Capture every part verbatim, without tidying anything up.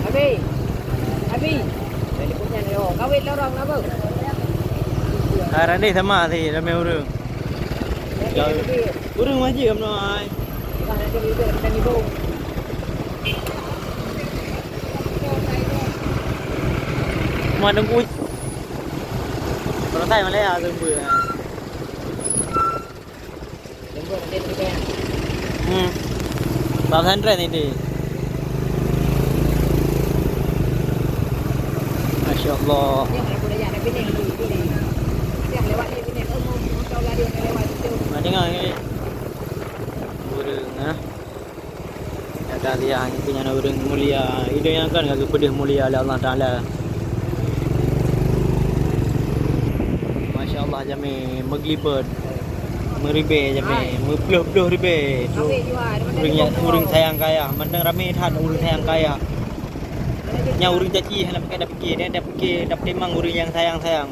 Abi. Abi. Dari punya ni, oh, kawin lorong apa? Ah, Randeh sama sih, ramai orang. Ureueng wajéb meunoe ai. Mandum kuit. Kalau saya malah ya, tunggu ya. Hmm. Bak pesantren ini. Masya Allah. Nah, dengar ni. Ureueng, ah. Ada liang punya ureueng mulia. Idéh nyang kan ka geupeudeuh mulia lé Allah Taala. Masya Allah, jamé meuglibet, meuribée jamé, meuploh-ploh ribée. Ureueng nyang, ureueng sayang kaya, mantong ramé that ureueng sayang kaya. Nyang ureueng caci hana pakai dapike, dia dapike, dapeutimang ureueng nyang sayang-sayang.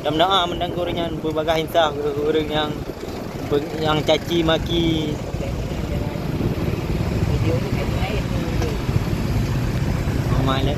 Tameudoa mantong keu ureueng nyan beubagaih insaf, keu ureueng nyang, nyang caci maki. Mama lé.